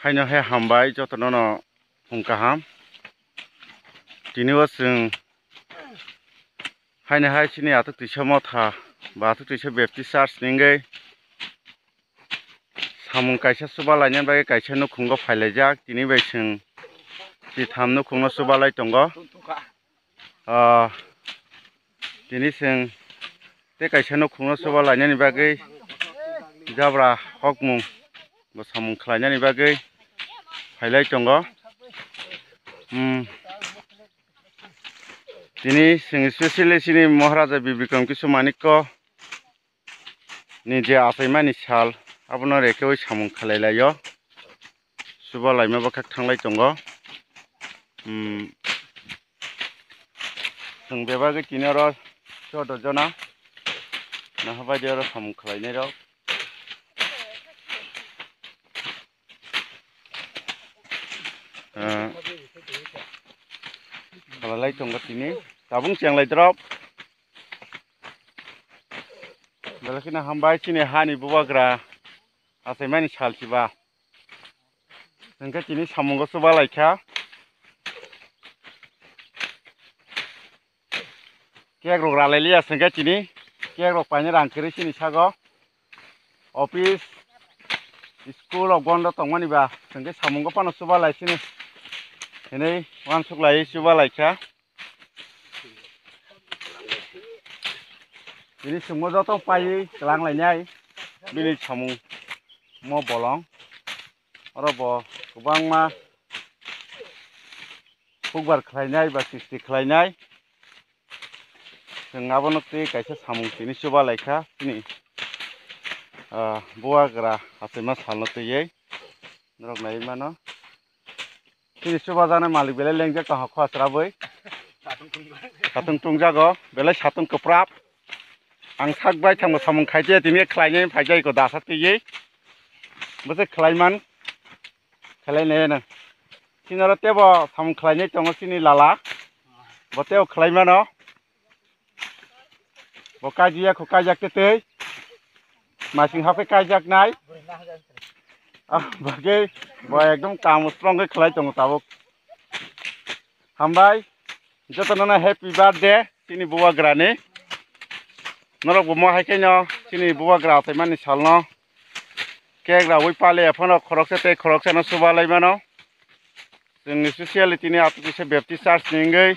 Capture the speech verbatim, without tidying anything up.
Haino hai hambai jotono no phung kaham. Tini o chwng haino hai chini atuk twisa motha ba atuk twisa Baptist Church ni wngwi samung kaisa chuba lainani bagwi kaisa nukhungo phailaijak. Tini bai chwng chitham nukhungno chuba lai tongo. Ah, tini chwng tei kaisa nukhungno chuba lainani bagwi jabra hokmung bo samung khlainani bagwi phailai tongo. Hmm. Tini chwng specially chini Maharaja Bir Bikram Kishore Manikya ni je achaimani sal, abono rekeui samung khlai laio. Chuba laima bwkhak thanglai tongo. Hmm. Chwng bebagwi tini oro chwda jona naha baidi oro samung khlainai rok. Ah, khalalai tongo tini. Tabung chenglai drop. Belai kheno hambai chini hani bubagra achaimani sal chiba. Hwnkhe tini samungo chuba laikha. Cake rok ralai liya hwnkhe tini cake rok paina rang kwrwi chini sago. Office, school rok bondo tongmani ba hwnkhe samungo phano chuba lai sini hinwi uansuk lai chuba laikha. Tini chwngmo joto paiwi kwlang lainai bini samung mo bolong. Oro bo kwbangma hukbar khlainai ba kisti khlainai. Chwng abono twi kaisa samung tini chuba laikha chini, ah, bubagra achaima salno twiwi norok naiwi mano. Chini chubajaknai malik belai lengjak tongkha khosra bwi. Satung tungjago belai satung kwprap. Ang sak bai thangbo samung khaijaya tini khlainai phaijai ko dasa twiwi. Bwsai khlaiman khlainai no. Chini oro tebo samung khlainai tongo chini lala. Bo tebo khlaimano. Bo kaijak kho kaijak tei tei. Masing haphe kaijak nai. Ah, bagwi bo ekdom kam strong khe khlai tongo tabuk. Hambai, jotono no happy birthday chini bubagrani. Norok bo mo hai khaino chini bubagra achaimani salno cake rawi pale phano khoroksa tei khoroksa no chuba lai mano. Chwngni specially tini atuk kisa Baptist Church ni wngwi